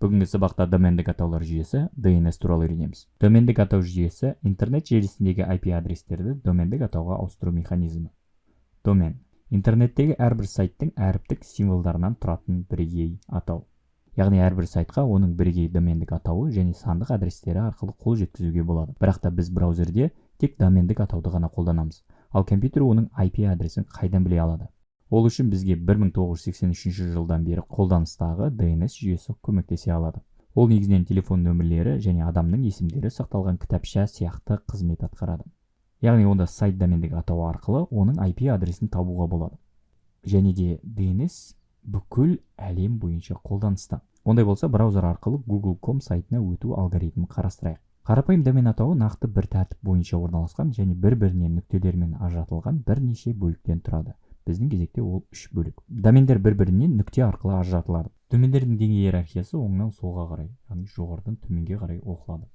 Бүгінгі сабақта домендік атаулар жүйесі, DNS туралы үйренеміз. Домендік атау жүйесі – интернет желісіндегі IP адрестерді домендік атауға ауыстыру механизмі. Домен – интернеттегі әрбір сайттың әріптік символдарынан тұратын бірегей атау. Яғни әрбір сайтқа оның бірегей домендік атауы және сандық адрестері арқылы қол жеткізуге болады. Бірақ та біз браузерде тек домендік атауды ғана қолданамыз. Ал компьютер оның IP адресін қайдан біле алады? Ол үшін бізге 1983 жылдан бері қолданыстағы DNS жүйесі көмектесе алады. Ол негізінен телефон нөмірлері және адамның есімдері сақталған кітапша сияқты қызмет атқарады. Яғни онда сайт домендік атауы арқылы оның IP адресін табуға болады. Және де DNS бүкіл әлем бойынша қолданыста. Ондай болса, браузер арқылы google.com сайтына өту алгоритмін қарастырайық. Қарапайым домен атауы нақты бір тәртіп бойынша орналасқан және бір-бірінен нүктелермен ажыратылған бірнеше бөліктен тұрады. Біздің кезекте ол үш бөлік. Домендер бір-бірінен нүкте арқылы ажыратылады. Домендердің деңгей иерархиясы оңнан солға қарай, яғни жоғарыдан төменге қарай оқылады.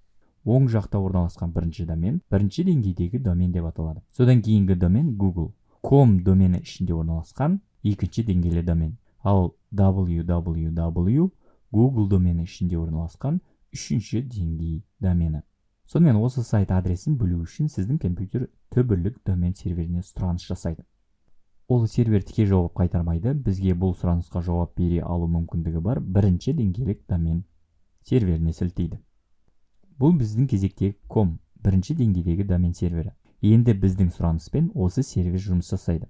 Оң жақта орналасқан бірінші домен бірінші деңгейдегі домен деп аталады. Содан кейінгі домен Google com домені ішінде орналасқан екінші деңгейлі домен. Ал www Google домені ішінде орналасқан үшінші деңгей домені. Сонымен, осы сайт адресін білу үшін сіздің компьютер түбірлік домен серверіне сұраныс жасайды. Ол сервер тіке жауап қайтармайды, бізге бұл сұранысқа жауап бере алу мүмкіндігі бар бірінші деңгейлік домен серверіне сілтейді. Бұл біздің кезектегі com, бірінші деңгейдегі домен сервері. Енді біздің сұраныспен осы сервер жұмыс жасайды.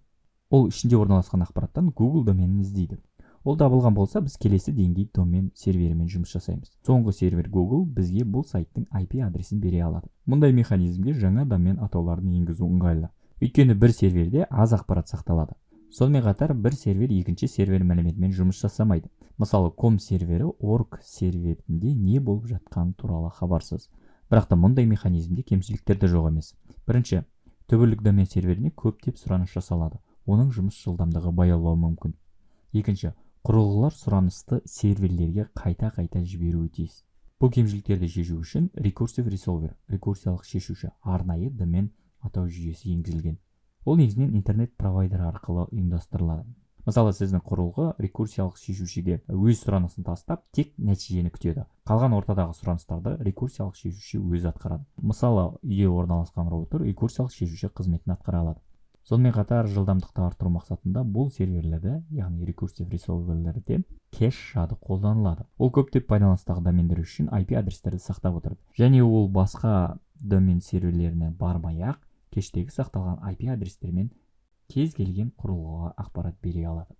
Ол ішінде орналасқан ақпараттан Google доменін іздейді. Ол табылған болса, біз келесі деңгей домен серверімен жұмыс жасаймыз. Соңғы сервер Google бізге бұл сайттың IP адресін бере алады. Мұндай механизмге жаңа домен атауларын енгізу ыңғайлы, өйткені бір серверде аз ақпарат сақталады. Сонымен қатар бір сервер екінші сервер мәліметімен жұмыс жасамайды. Мысалы, com сервері org серверінде не болып жатқаны туралы хабарсыз. Бірақ та мұндай механизмде кемшіліктер де жоқ емес. Бірінші, түбірлік домен серверіне көптеп сұраныс жасалады, оның жұмыс жылдамдығы баяулауы мүмкін. Екінші, құрылғылар сұранысты серверлерге қайта-қайта жіберуі тиіс. Бұл кемшіліктерді шешу үшін recursive resolver, рекурсиялық шешуші, арнайы домен атау жүйесі енгізілген. Ол негізінен интернет провайдер арқылы ұйымдастырылады. Мысалы, сіздің құрылғы рекурсиялық шешушіге өз сұранысын тастап, тек нәтижені күтеді. Қалған ортадағы сұраныстарды рекурсиялық шешуші өзі атқарады. Мысалы, үйде орналасқан роутер рекурсиялық шешуші қызметін атқара алады. Сонымен қатар жылдамдықты арттыру мақсатында бұл серверлерде, яғни recursive resolver лерде, кэш жады қолданылады. Ол көптеп байланыстағы домендер үшін IP адрестерді сақтап отырады және ол басқа домен серверлеріне бармай ақ кэштегі сақталған IP адрестермен кез келген құрылғыға ақпарат бере алады.